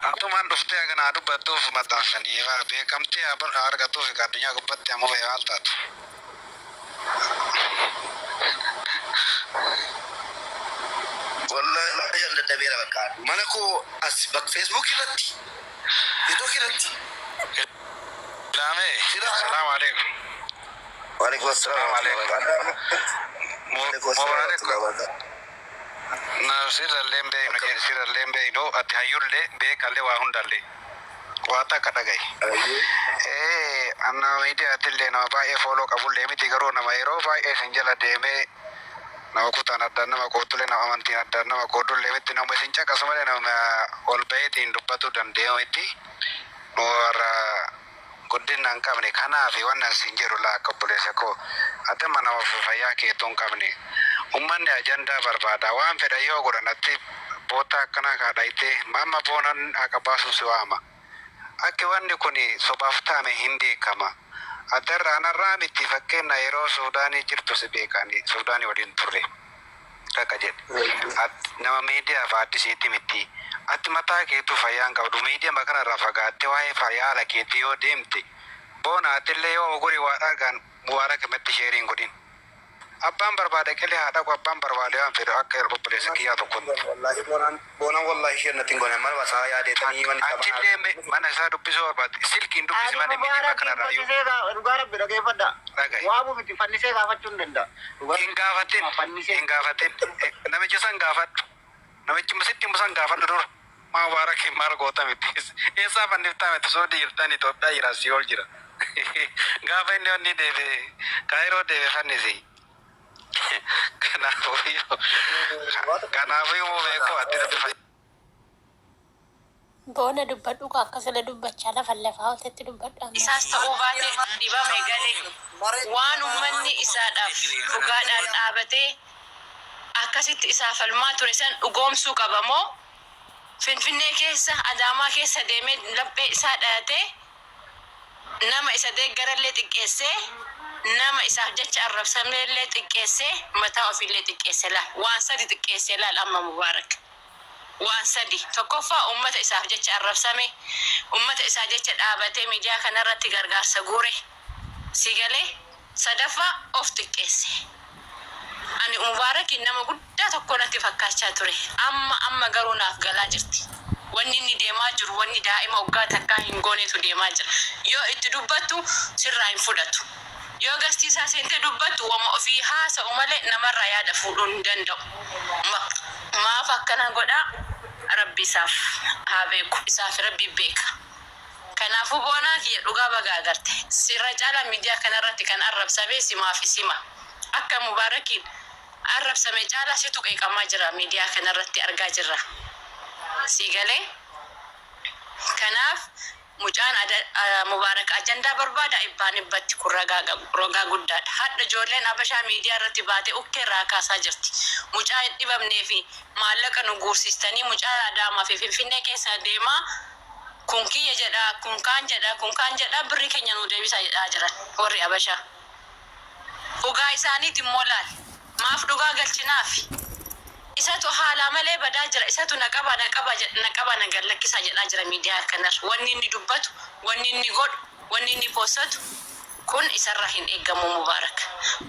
Atumaan dhuftee haga naa dubbattuuf maxxansanii beekamtii haa argatuuf egaa addunyaa gubbatti ammoo maal taatu. Wallahi an dadhabeera bakka. Mana koo as bakka Facebook irratti TikTok irratti. Ilaamee Sira. salaamu alaikum. Waalaikum assalam Salaamu warahmatullahi alaikum. wabarakatuh. Waalaikum assalam Mubaarak warahmatullahi wabarakatuh. Na sirrallee hin beeknu jedhe sirrallee hin beeknu ati hayyullee beekallee waa hundallee waa takka dhagahi. Ayyee. Ee anna miidiyaatillee nama baay'ee fooloo qabullee miti garuu nama yeroo baay'ee isin jala deemee nama kutaan addaan nama qoodullee nama amantiin addaan nama qoodullee miti nama isin caqasu malee nama ol baheetiin dubbatuu danda'u miti. Nu warra guddina hin qabne kanaafi wannan siin jedhu laa akka obboleessa koo ati amma nama fayyaa keetuu hin qabne ummanni ajandaa barbaada waan fedhan yoo godhan atti boota akkanaa kaa dhaytee amma boonan haqa baasuu si waama akki wanni kun sobaaf taame hin beekama ati irraa anarraa miti fakkeenna yeroo suudaanii jirtu si beekani suudaanii waliin turre takka jedhe ati nama miidiyaaf addisiitti miti ati mataa keetuu fayyaa hin qabdu miidiyaa kana irraa fagaattee waa'ee fayyaala keetii yoo deemte boona atillee yoo oguri waa dhagaan mubaarak matti sheerii hin godhin abbaan barbaade qilee haa dhaqu abbaan barbaade waan fedhu akka obboleessa kiyyaa tokkotti. Wallahi boonaan boonaan wallahi isheen natti hin goone mana basaa yaadeetanii manni isaa Atillee mana isaa dubbisuu barbaade silkiin dubbisi Ani malee miidiyaa Mubaarakiin kana irraa yoo fannisee dhugaa rabbi dhageeffadha. dhagaye. Waamuu miti fannisee gaafachuu hin danda'a. Dhugaa Hin gaafatin fannisee. hin gaafatin namicha san gaafadhu namichi sitti himu san gaafadhu dura. Maa Mubaarakiin maal goota miti eessaa fanniftaa miti soodii jirtan Itoophiyaa jira si'ool jira. Gaafa inni onni deebe Kaayiroo deebe fannisi. Kanaafuu kanaafuu beekoo ati dubbi Boona dubbadhu ka akkasuma dubbachaa lafa lafaa oltetti dubbadhu amma. Isaas ta'uu baate dhibame galee waan ummanni isaadhaaf dhugaadhaan dhaabatee akkasitti isaa falmaa ture san dhugoomsuu qaba moo Finfinnee keessa Adaamaa keessa deemee laphee isaa dhayatee nama isa deeggarallee xiqqeessee nama isaaf jecha arrabsamellee xiqqeessee mataa ofiillee xiqqeesse laal waan sadi xiqqeesse laal amma Mubaarak. Waan sadi. Tokkoffaa ummata isaaf jecha arrabsame, ummata isaa jecha dhaabatee miidiyaa kanarratti gargaarsa guure. Si galee? Sadaffaa of xiqqeesse. Ani Mubaarakiin nama guddaa tokko natti fakkaachaa ture. Amma amma garuu naaf galaa jirti. Wanni inni deemaa jiru wanni daa'ima waggaa takkaa hin goonetu deemaa jira. Yoo itti dubbattu sirraa hin fudhatu. Yoo gastii isaa seentee dubbattu wama ofii haasa'u malee namarraa yaada fuudhuu hin danda'u. Maaf akkana godha Rabbi isaaf haa beeku. Isaafi Rabbi beeka. Kanaafuu Boonaa kiyya dhugaa baga agarte. Sirra caalaa miidiyaa kanarratti kan arrabsame simaafi sima. Akka Mubaarakiin arrabsame caalaa situ qeeqamaa jira miidiyaa kanarratti argaa jirra. Sii galee? Kanaaf mucaan Mubaarak ajandaa barbaada dhibbaan dhibbatti kun ragaa ragaa guddaadha. Hadha ijoolleen Abashaa miidiyaa irratti baatee ukkee irraa kaasaa jirti. Mucaa hin dhibamnee fi maallaqa nu guursistanii mucaa Adaamaa fi Finfinnee keessa deemaa kun kiyya jedha kun kaan jedha kun kaan jedha birrii keenya nuu deebisaa jedhaa jiran warri Abashaa. Dhugaa isaaniiti immoo laal. Maaf dhugaa galchinaafi? Isatu haalaa malee badaa jira isatu na qabaa na qabaa na qabaa na gad lakkisaa jedhaa jira miidiyaa kanarra. Wanni inni dubbatu, wanni inni godhu, wanni inni poostatu kun isarraa hin eeggamu Mubaarak.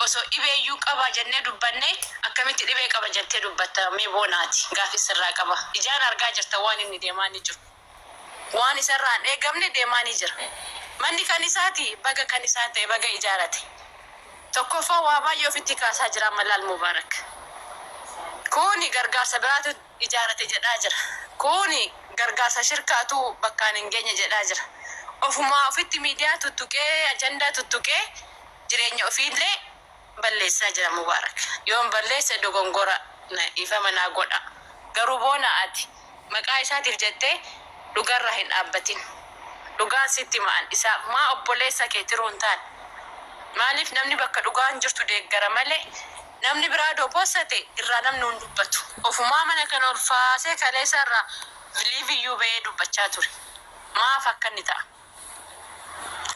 Osoo dhibeeyyuu qabaa jennee dubbannee akkamitti dhibee qaba jettee dubbatta mee boonaati gaafii sirraa qaba. Ijaan argaa jirta waan inni deemaa inni jiru. Waan isarraa hin eegamne deemaa ni jira. Manni kan isaati baga kan isaa ta'e baga ijaarate. Tokkoffaa waa baay'ee ofitti kaasaa jira amma laal Mubaarak. Kuni gargaarsa biraatu ijaarate jedhaa jira. Kuni gargaarsa shirkaatu bakkaan hin geenye jedhaa jira. Ofumaa ofitti miidiyaa tuttuqee ajandaa tuttuqee jireenya ofiillee balleessaa jira Mubaarak. Yoon balleesse dogongora na dhiifama naa godhaa. Garuu Boonaa ati maqaa isaatiif jettee dhugarraa hin dhaabbatin. Dhugaan sitti hima an isaa maa obboleessa kee tiruu hin taane. Maaliif namni bakka dhugaan jirtu deeggara malee namni biraa odoo possate irraa namni hin dubbatu. Ofumaa mana kana ol faasee kaleessa irraa live iyyuu ba'ee dubbachaa ture. Maaf akkanni ta'a?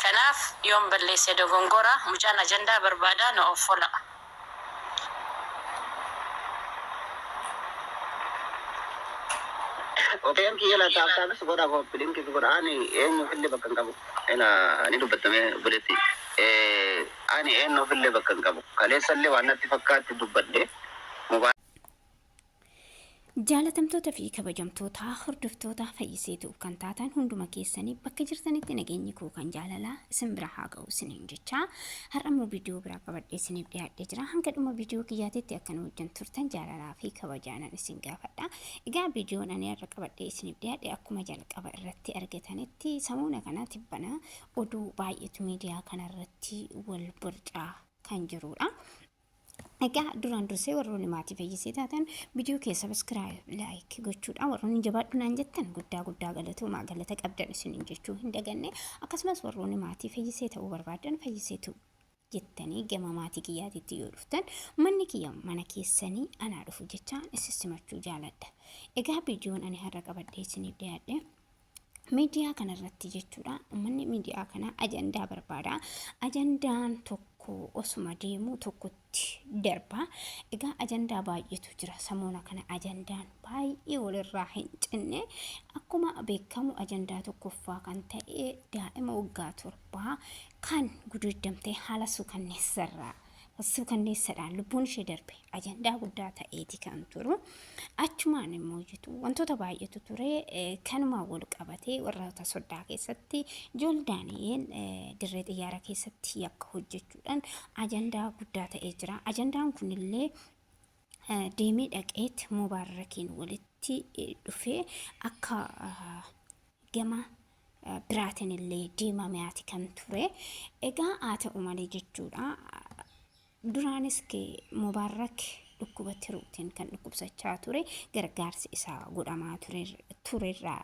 Kanaaf yoon balleesse dogongora mucaan ajandaa barbaada na offolaa. Ofeen kiyya la tap tapis godha, copy linkis godha. Ani eenyuufillee bakka hin qabu. Ila ni dubbatame obboleetti. Ani eenyuufillee bakka hin qabu. Kaleessallee waan natti fakkaatti dubbadhe. Jaalatamtoota fi kabajamtoota hordoftoota Fayyiseetu kan taatan hunduma keessanii, bakka jirtanitti nageenyi koo kan jaalalaa isin bira haa ga'u isiniin jecha, har'ammoo viidiyoo biraa qabadhee isiniif dhiyaadhee jira. Hanga dhuma viidiyoo kiyyaatitti akka nu wajjin turtan jaalalaa fi kabajaanan isin gaafadha. Egaa viidiyoon ani har'a qabadhee isiniif dhiyaadhe, akkuma jalqaba irratti argatanitti, samuuna kana tibbana oduu baay'eetu miidiyaa kanarratti wal borcaa kan jirudha. Egaa duraan dursee warroonni maatii Fayyisee taatan viidiyoo kee subscribe, like gochuudhaan, warroonni jabaadhu naan jettan guddaa guddaa galatoomaa, galata qabdan isiniin jechuu hin daganne. Akkasumas warroonni maatii Fayyisee ta'uu barbaadan, Fayyiseetu jettanii gama maatii kiyyaatitti yoo dhuftan, manni kiyya mana keessanii, anaa dhufu jechaan isin simachuu jaaladha. Egaa viidiyoon ani har'a qabadhee isiniif dhiyaadhe, miidiyaa kanarratti jechuudha. Uummanni miidiyaa kana ajandaa barbaada. Ajandaan tokko osuma deemu tokkotti darba. Egaa ajandaa baay'eetu jira. Samoona kana ajandaan baay'ee walirraa hin cinne. Akkuma beekamu ajandaa tokkoffaa kan ta'e daa'ima waggaa 7 kan gudeeddamtee haala suukanneessarraa suukanneessadhaan lubbuun ishee darbe ajandaa guddaa ta'eeti kan turu. Achumaan immoo jitu wantoota baay'eetu ture. Kanumaan wal qabatee warroota soddaa keessatti Jool Daani'eel dirree xiyyaara keessatti yakka hojjechuudhaan ajandaa guddaa ta'ee jira. Ajandaan kunillee deemee dhaqeet Mubaarakiin walitti dhufee akka gama biraatiin illee deemameeti kan ture. Egaa haa ta'u malee jechuudha. Duraanis Mubaarak dhukkuba tiruutiin kan dhukkubsachaa ture, gargaarsi isaa godhamaa turerraa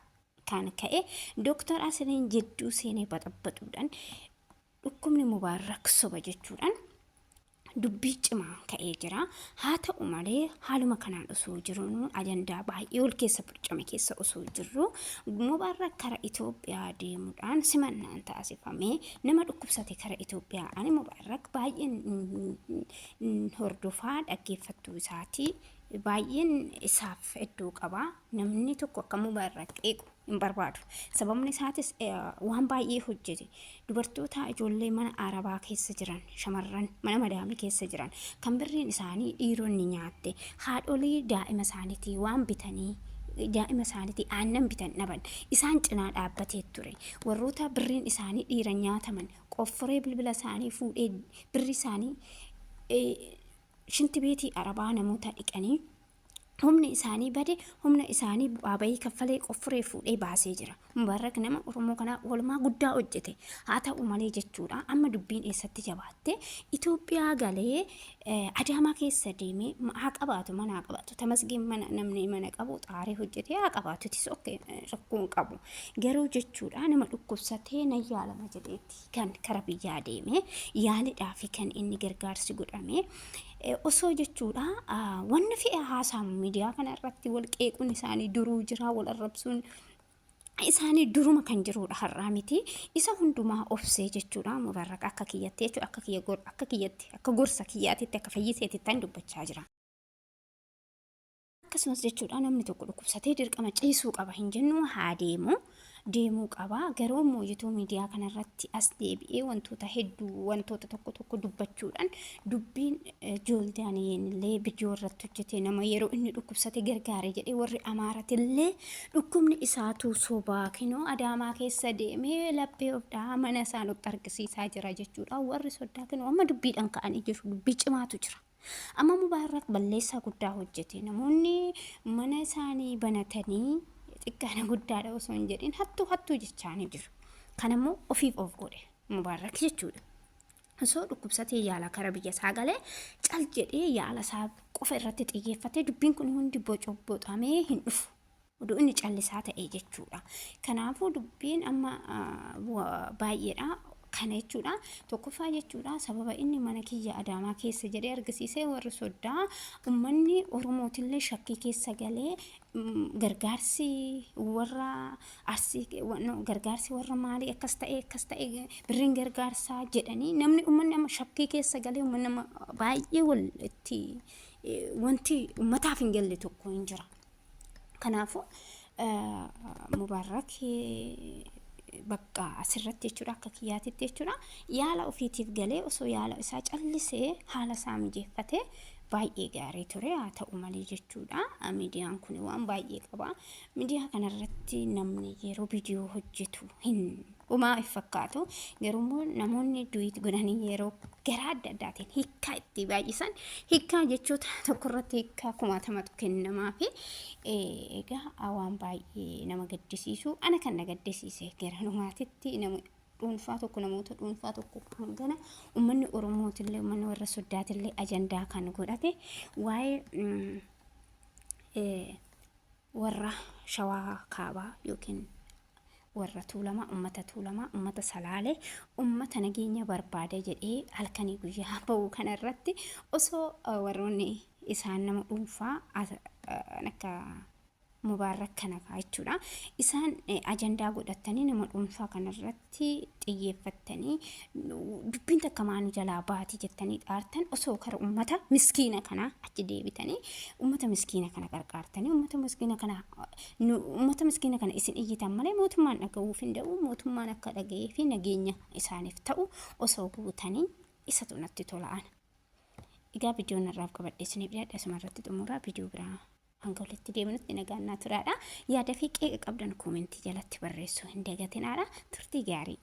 kan ka'e Dooktar Asiliin jidduu seenee baxabbaxuudhaan dhukkubni Mubaarak soba jechuudhaan dubbii cimaa ka'ee jira. Haa ta'u malee haaluma kanaan osoo jiru, ajandaa baay'ee ol keessa burcame keessa osoo jirru, Mubaarak kara Itoophiyaa deemuudhaan simannaan taasifamee nama dhukkubsate kara Itoophiyaa. Ani Mubaarak baay'een hordofaa, dhaggeeffattuu isaati. Baay'een isaaf iddoo qaba. Namni tokko akka Mubaarak qeequ hin barbaadu. Sababni isaatis waan baay'ee hojjete. Dubartoota, ijoollee mana arabaa keessa jiran, shamarran mana madaamii keessa jiran kan birriin isaanii dhiironni nyaatte, haadholii daa'ima isaaniitii waan bitanii daa'ima isaaniitii aannan bitan dhaban isaan cinaa dhaabbatee ture. Warroota birriin isaanii dhiira nyaataman qofforee bilbila isaanii fuudhee birri isaanii shinti beetii arabaa namoota dhiqanii humni isaanii bade, humna isaanii bu'aa bahii kaffalee qoffuree fuudhee baasee jira. Mubarak nama Oromoo kanaa oolmaa guddaa hojjete. Haa ta'u malee jechuudha, amma dubbiin eessatti jabaatte? Itoophiyaa galee Adaamaa keessa deemee haa qabaatu, mana haa qabaatu. Tamasgeen, mana namni mana qabu xaaree hojjetee haa qabaatu, itis okay, rakkoo hin qabu. Garuu jechuudha, nama dhukkubsatee nan yaalama jedheetti kan kara biyyaa deeme, yaalidhaa fi kan inni gargaarsi godhame. Osoo jechuudha wanni fe'e haasaamu, miidiyaa kana irratti wal qeequun isaanii duruu jira, wal arrabsuun isaanii duruma kan jirudha, har'aa miti. Isa hundumaa obsee jechuudha Mubarak, akka kiyyatti jechuudha, akka kiyya akka kiyyatti, akka gorsa kiyyaatitti, akka Fayyiseetitti tan dubbachaa jira. Akkasumas jechuudha, namni tokko dhukkubsatee dirqama ciisuu qaba hin jennu, haa deemu, deemuu qaba. Garuu immoo yuutuu miidiyaa kanarratti as deebi'ee wantoota hedduu, wantoota tokko tokko dubbachuudhaan, dubbiin Jool Daani'eel illee viidiyoo irratti hojjetee, nama yeroo inni dhukkubsate gargaare jedhee, warri Amaaratillee dhukkubni isaatu sobaa, kinoo Adaamaa keessa deemee laphee of dhahaa mana isaa nutti argisiisaa jira jechuudha. Warri soddaa kinoo amma dubbiidhaan ka'anii jiru, dubbii cimaatu jira. Amma Mubaarak balleessaa guddaa hojjete. Namoonni mana isaanii banatanii xiqqaana guddaadha osoo hin jedhin hattuu hattuu jechaanii jiru. Kanammoo ofiif of godhe Mubaarak jechuudha. Osoo dhukkubsatee yaala kara biyya isaa galee cal jedhee yaala isaa qofa irratti xiyyeeffatee, dubbiin kun hundi bocoboxamee hin dhufu. Oduu inni callisaa ta'e jechuudha. Kanaafuu dubbiin amma baay'eedha. Kana jechuudha. Tokkoffaa jechuudha, sababa inni mana kiyya Adaamaa keessa jedhee argisiisee, warri soddaa, uummanni Oromootillee shakkii keessa galee, gargaarsi warra Arsii, gargaarsi warra maalii akkas ta'e, akkas ta'e, birriin gargaarsaa jedhanii, namni uummanni amma shakkii keessa galee, uummanni amma baay'ee wal itti wanti uummataaf hin galle tokko hin jira. Kanaafuu Mubaarrak bakka asirratti jechuudha akka kiyyaatitti jechuudha yaala ofiitiif galee osoo yaala isaa callisee haala isaa mijeeffatee baay'ee gaarii ture. Haa ta'u malee jechuudha miidiyaan kun waan baay'ee qaba. Miidiyaa kanarratti namni yeroo viidiyoo hojjetu hin homaa hin fakkaatu, garuu namoonni duet godhanii yeroo garaa adda addaatiin hiikkaa itti baay'isan, hiikkaa jechoota tokko irratti hiikkaa kumaatamatu kennamaa fi egaa waan baay'ee nama gaddisiisu. Ana kan na gaddisiise gara dhumaatitti nama dhuunfaa tokko, namoota dhuunfaa tokko hangana uummanni Oromootillee, uummanni warra Soddaatillee ajandaa kan godhate waa'ee warra Shawaa Kaabaa yookiin warra Tuulamaa, ummata Tuulamaa, ummata Salaalee, ummata nageenya barbaada jedhee halkanii guyyaa ba'u kanarratti osoo warroonni isaan nama dhuunfaa akka Mubaarak kana fa'aa jechuudha. Isaan ajandaa godhatanii nama dhuunfaa kanarratti xiyyeeffattanii dubbiin takka maanu jalaa baati jettanii xaartan, osoo kara ummata miskiina kanaa achi deebitanii ummata miskiina kana qarqaartanii, ummata miskiina kana isin iyyitan malee mootummaan dhaga'uuf hin da'u. Mootummaan akka dhaga'ee fi nageenya isaaniif ta'u osoo guutanii isatu natti tola'an. Egaa viidiyoon irraaf qabadhee isiniif dhiyaadhe asuma irratti xumuraa. Viidiyoo biraa hanga walitti deemnutti nagaan naa turaadha. Yaada fi qeeqa qabdan koomentii jalatti barreessuu hin dagatinaadha. Turtii gaarii.